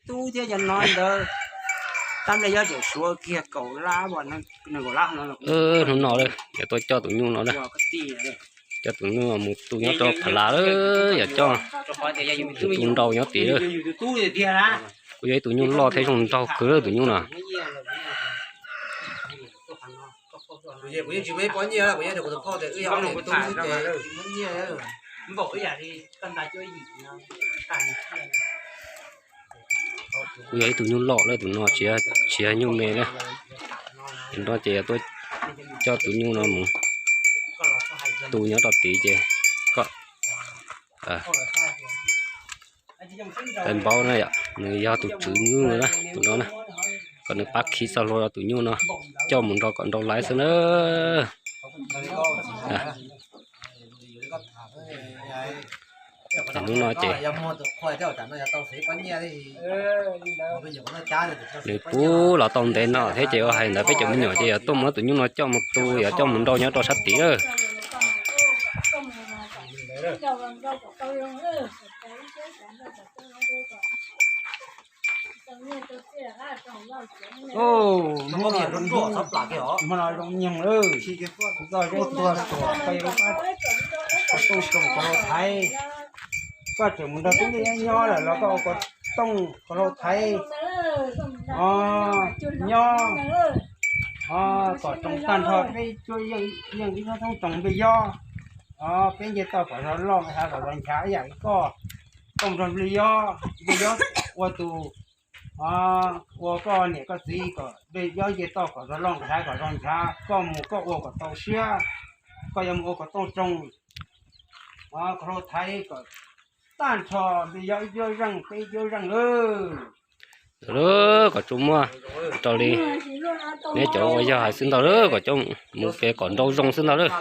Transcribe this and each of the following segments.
tub thiab cov no ntawd, tab nplej yob tseem suav kiag kaum lab, nees nkaum lab no. Hnub no lawm yuav tuaj coj tus nyuj no na, coj tus nyuj mus tu nyob rau phav lav lawm, yuav coj tus tu nrau nyob tid lawm. Kuj yog ib tus nyuj loj thiab zoo nraug kawg lawm tus nyuj no. Kuj yog ib tug nyuj loj lawm tus no, tsis yog nyuj me na. Tus no ces yuav tuaj coj tus nyuj no mus tu nyob rau tid ces koj tau npaub na yom, nws yog tus tswv nyuj na tus no na, kom nws pab khi txoj hlua rau tus nyuj no, coj mus nrau kom nrau laiv xwb na. Hnub no ces nws pub los tau ntev no thiab ces ua hais ntawd peb cov me nyuam ces yuav tuaj muab tus nyuj no coj mus tu, yuav coj mus nrau nyob rau sab tid lawm. Hmo no zoo nyoog lawm, txog zeb tuag tuag, koj yuav pab tuaj zoo kom hlau thaiv. Koj tseem mus nrog tub nkeeg nyob nyob lawm los koj ua kom tooj kom hlau thaiv. Nyob kom tsoo tag nrho peb cuab yeej ib lub thoob tsoos nplej yob. Peb nce toj kom zog loj, nqaij hav kom zog nchav ib yam li koj. Tooj nrog nplej yob, nplej yob ua tus, ua koj niam koj txiv kom nplej yob nce toj kom zog loj, nqaij hav kom zog nchav, koj mus koj ua kom tau siab, koj yuav mus ua kom tooj tsoo, kom hlau thaiv kom tag nrho nplej yob ib cuab zeej peb ib cuab zeej lawm. Kom tsuas muaj raws li neb cov ua yog hais xwb ntag lawm, kom coj mus ke kom nrau zoo xwb ntag lawm.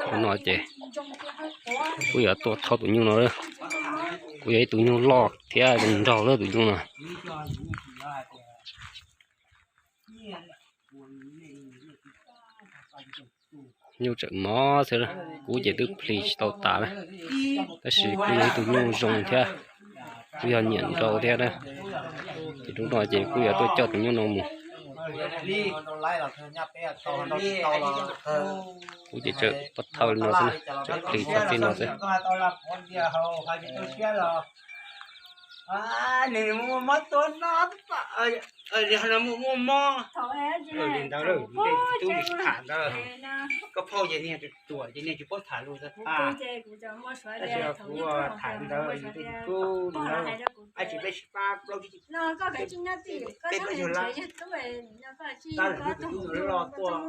Hnub no ces kuj yuav tuaj thauj tus nyuj no, kuj yog ib tug nyuj loj thiab zoo nraug lawm tus nyuj no. Nyuj tseem mob xwb, kub ces twb plis tsis tau tas na, tab sis kuj yog ib tug nyuj zoo thiab, kuj yog nyiam nrau thiab na. Ces hnub no ces kuj yuav tuaj coj tus nyuj no mus. Kuv ces tseem pov thawj li no xwb, tseem plis txog txij no xwb. Nws muaj mob tua no, muaj mob li ntawd lawm, tub tham ntawd, koj phauj ces niag ruam ces niag tsis paub tham lus ntawd, tab sis kuv tham ntawd, tub ntawd, ab tsis peb sib pab plaub tsib, peb plaub caug lab, tab sis kuv tus tub loj tuaj.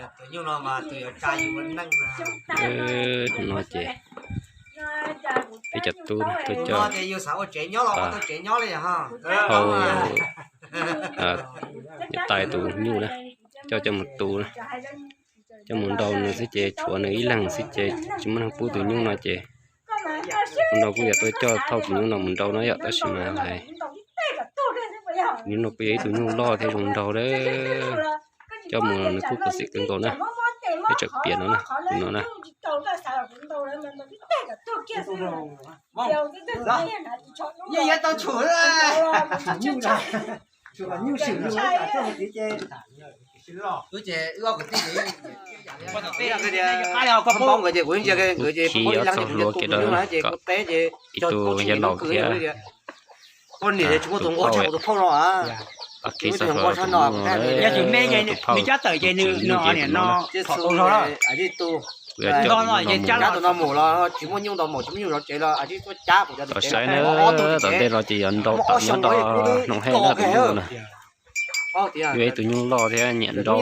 Tus nyuj no mas tus yuav tsa yus ua neej na. No ces peb cov tub tuaj coj, hau, niam tais tus nyuj na, coj coj mus tu na, coj mus nrau nws xwb ces tshuav nws ib leeg xwb ces tsis muaj neeg pub tus nyuj no ces hnub no kuj yuav tuaj coj thauj tus nyuj no mus nrau na yom, tab sis mas hais tus nyuj no kuj yog ib tug nyuj loj thiab zoo nraug lawm, coj mus nws kuj khuv xim kawg nkaus na. Peb tseem piav no na, tus no na. Kuv khi ob txoj hlua kev rau ib tug yawg laus thiab tus phauj, tus phauj, tus phauj, tus phauj, kuv yuav coj tus no mus, tom saib na, tom ntej no ces yuav nrau tom nyob rau hnub heb na tus nyuj na. Kuj yog ib tug nyuj loj thiab nyiam nrau.